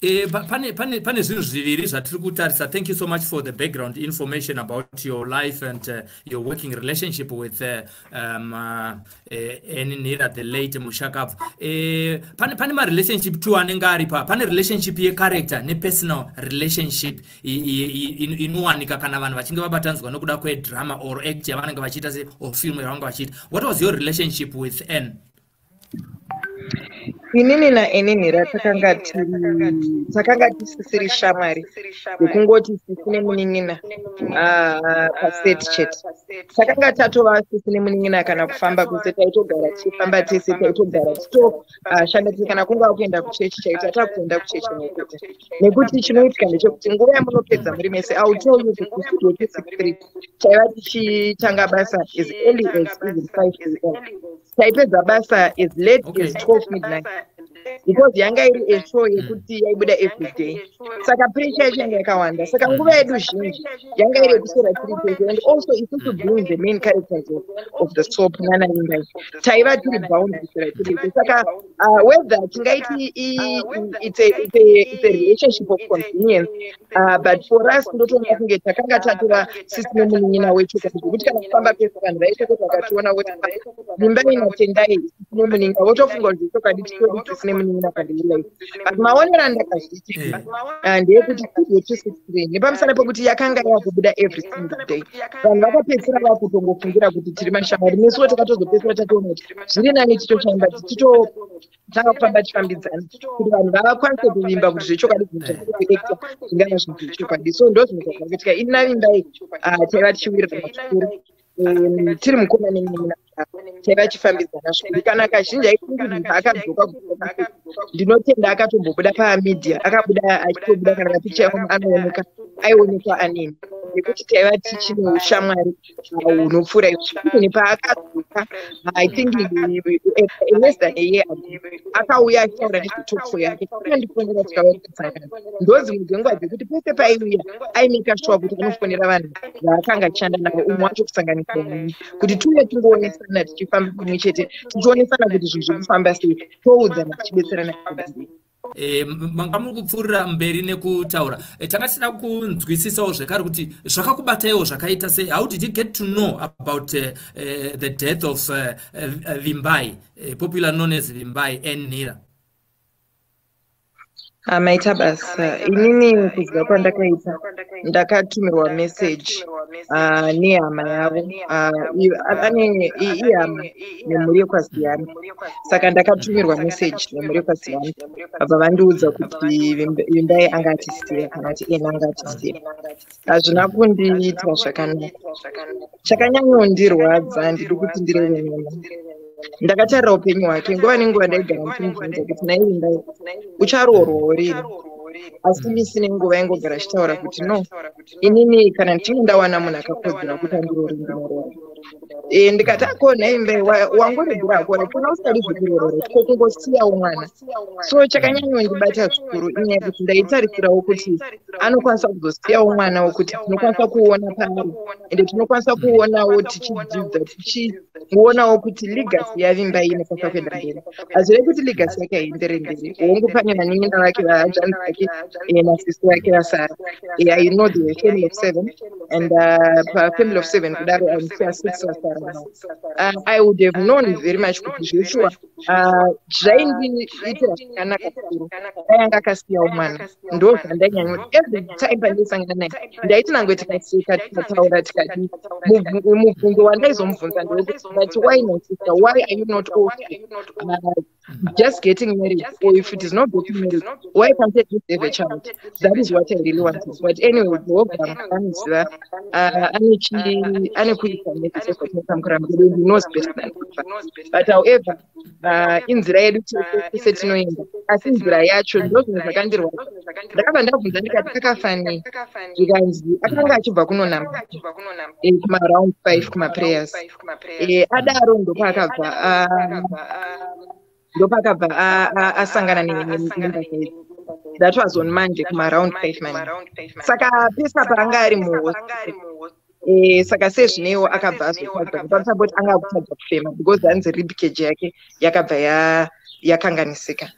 Pane zvinhu zviviri zvatiri kutarisa. Thank you so much for the background information about your life and your working relationship with Anne Nhira, the late mushakabvu. Pane marelationship two anenge ari pa pane relationship yecharacter nepersonal relationship inowanika kana vanhu vachinge vabatanidzwa nokuda kwedrama or act yavanenge vachiita se or film yavanenge vachiita. What was your relationship with Anne? Inini naAnne Nhira takanga tisisiri shamwari yekungoti sisi nemunin'ina paset chete. Takanga tatova sisi nemunin'ina kana kufamba kwese taitogara tichifamba tese, taitogara titoshanda tese. Kana kungava kuenda kuchechi chaito, atakuenda kuchechi nekuti chinoitika ndechekuti nguva yamunopedza muri mese, I will tell you kuti Studio 263 taiva tichitanga basa as early as even 5 a.m., taipedza basa as late as 12 midnight, because yanga iri a show yekuti yaibuda every day, saka pressure yacho yanga yakawanda. Saka nguva yedu zhinji yanga iri yekuswera tiri tese, and also isusu being the main characters of the soap nanaVimbai, taiva tiri bound kuswera tiri tese. Saka whether tingaiti it's a relationship of convenience, but for us ndotoona kunge takanga tatova sisi nemunin'ina wechokwadi, zvekuti kana kufamba pese vanhu vaitokoti vakationa voti Vimbai naTendai sisi nemunin'ina, votofunga kuti zvechokwadi titori sisi nemunin'ina pandiri life. But maonero andakazviita ndeyekuti Studio 263, nepamusana pekuti yakanga yakubuda every single day, vanhu vakapedzisira vakutongofungira kuti tiri mashamwari. Nesuwo takatozopedzisira tatoona kuti zviri nani titoshamba, titotanga kufamba tichifambidzana, kuti vanhu vavakwanise kuvimba kuti zvechokwadi zvinhu zvatiri kuacta zvingava zvinhu zvechokwadi. So ndo zvinhu zvakakuitika. Ini naVimbai taiva tichiwirirana zvikuru. Tiri mukoma nemunin'ina, taiva tichifambidzana zvikuru. Kana kazhinji aifungi paakadzoka, ndinotenda akatombobuda pamedia, akabuda achitobuda kana mapicha anooneka, aionekwa anini, nekuti taiva tichine ushamwari hunopfuura izvo. Even paakadzoka, I think less than a year ago, akauya achitaura nezvetalk show yake, akandifonera tikauya kusangana. Ndodzimwe dzenguva dzekuti pese paiuya aimake sure kuti anofonera vanhu vaakanga achishanda navo, umwe wacho kusanganisira nini, kuti tiuye tingoonesana tichifamba pamwe chete, tichionesana kuti zvinhu zviri kufamba sei, toudzana tichibetserana. Manga muri kupfuurira mberi nekutaura. Tanga tisina kunzwisisawo zvekare kuti zvakakubataiwo zvakaita sei. How did you get to know about the death of Vimbai, popular known as Vimbai Anne Nhira? Maita basa. Inini kuziva kwandakaita, ndakatumirwa meseji nehama yavo. Ane ihama nemhuri yekwaZiyana, saka ndakatumirwa meseji nemhuri yekwaZiyana, vabva vandiudza kuti Vimbai anga atisiya, kana kuti Anne anga atisiya. Hazvina kundiitira zvakanaka. Chakanyanyondirwadza, ndidi kuti ndireve nhema, ndakatarira upenyu hwake. Nguva nenguva ndaigara ndichimubvunza kuti, "Nai Vimbai, ucharoorwawo rini?" Asi misi nenguva aingogara achitaura kuti, "No, inini kana ndichinge ndawana munhu akakodzera kuti andiroore, ndinoroora." Ndikati, "Ako nhai Vimbai, wangoregera hako, kana usingadi zvekuroorora, ko kungosiyawo mwana?" So chakanyanyondibata zvikuru inyaya yekuti ndaitarisirawo kuti anokwanisa kuzosiyawo mwana wekuti tinokwanisa kuona paari, ende tinokwanisa kuonawo tichidzidza, tichionawo kuti legacy yaVimbai inokwanisa kuenda mberi. Hazvirevi kuti legacy yake haiendere mberi. Hongu, pane vanin'ina vake, vahanzvadzi vake nasisi vake vasara. I know the family of seven, and pafamily of seven kudaro, I'm sure six vasara now. I would have known very much kuti zveshuwa zvaindiitira zvakanaka zvikuru dai anga akasiyawo mwana. Ndo zvandainyanya. Every time pandaisangana naye, ndaiti nangwe tikaseka, tikataura, tikadii, mubvunzo wandaizomubvunza ndewekuti, "But why my sister? Why are you not also just getting married? Or if it is not getting married, why can't I just have a child?" That is what I really wanted. But anyway, Jehovha anoziva, ane kuita nezvesezvatinoita mukurarama kwedu. He knows best than us. But however, inzira yedu tese tinoenda, asi nzira yacho ndo zvinhu zvakandirwadza. Ndakabva ndabvunza ndikati, "Akafanei?" Zvikanzi akanga achibva kunonamata kumaround 5 kumaprayers. Adaro ndopaakabva asangana nembavha idzi. That was on Monday kumaround 5 mani. Saka pesa paanga ari muhospital, saka sezvineiwo akabva azotadza pamusana pekuti anga akutadza kufema, because hanzi ribcage yake yakabva yakanganisika.